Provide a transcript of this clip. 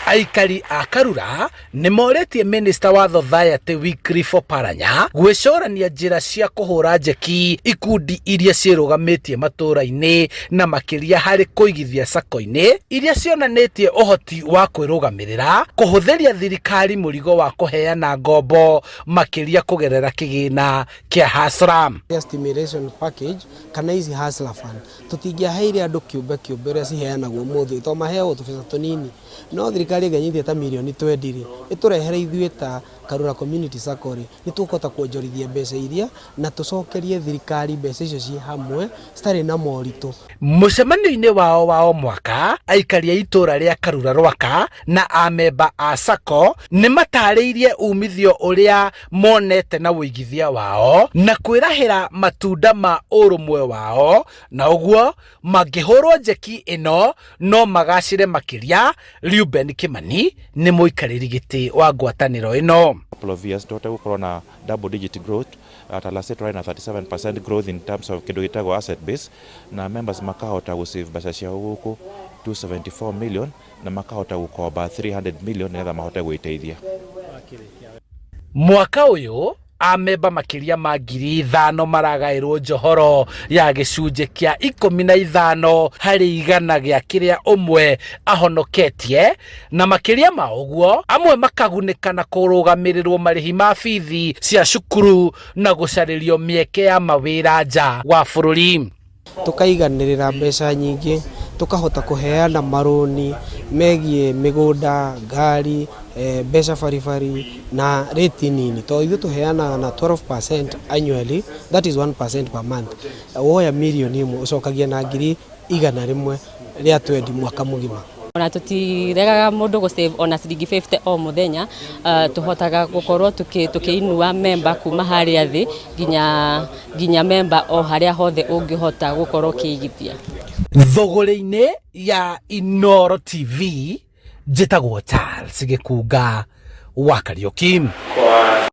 Aikari a Karura nĩ morĩtie minista wa Society Wycliffe Oparanya gwĩcũrania njĩra cia kũhũra njeki ikundi iria ciĩrũgamĩtie matũũra-inĩ na makĩria harĩ kũigithia sacco-inĩ iria cionanĩtie ũhoti wa kwĩrũgamĩrĩra, kũhũthĩria thirikari mũrigo wa kũheana ngombo makĩria kũgerera kĩgĩna kĩa Hustler. Stimulation package kana ici Hustler Fund tũtingĩaheire andũ kĩũmbe kĩũmbe ũrĩa ciheanagwo ũmũthĩ tondũ maheagwo tũbeca tũnini. No thirikari ĩngĩnyita ta mirioni twendi rĩ, ĩtũrehere ithuĩ ta Karura Community Sacco rĩ, nĩ tũkũhota kuonjorithia mbeca iria na tũcokerie thirikari mbeca icio ciĩ hamwe citarĩ na moritũ. Mũcemanio-inĩ wao wa o mwaka, aikari a itũũra rĩa Karura Rwaka na amemba a Sacco nĩ matarĩirie umithio ũrĩa monete na ũigithia wao na kwĩrahĩra matunda ma ũrũmwe wao na ũguo mangĩhũrwo njeki ĩno no magacĩre makĩria. Reuben Kimani nĩ mũikarĩri gĩtĩ wa ngwatanĩro ĩno. Couple of years tũhote gũkorwo na double digit growth ta last year tũrarĩ na 37% growth in terms of kĩndũ gĩtagwo asset base na members makahota gũ save mbeca ciao gũkũ 274 million na makahota gũkomba 300 million nĩgetha mahote gwĩteithia. Mwaka ũyũ amemba makĩria ma 5,000 maragaĩrwo njohoro ya gĩcunjĩ kĩa 15% gĩa kĩrĩa ũmwe ahonoketie, na makĩria ma ũguo amwe makagunĩka na kũrũgamĩrĩrwo marĩhi ma bithi cia cukuru na gũcarĩrio mĩeke ya mawĩra nja wa bũrũri. Tũkaiganĩrĩra mbeca nyingĩ, tũkahota kũheana marũni megiĩ mĩgũnda, ngari, mbeca baribari na rĩti nini tondũ ithuĩ tũheanaga na 12% annually, that is 1% per month. Woya mirioni ĩmwe ũcokagia na 120,000 mwaka mũgima. Ona tũtiregaga mũndũ gũ save ona ciringi 50 o mũthenya, tũhotaga gũkorwo tũkĩinua member kuma harĩa thĩ nginya member o harĩa hothe ũngĩhota gũkorwo ũkĩigithia. Thũgũrĩ-inĩ ya Inooro TV, njĩtagwo Charles Gĩkunga wa Kariũki. Kwa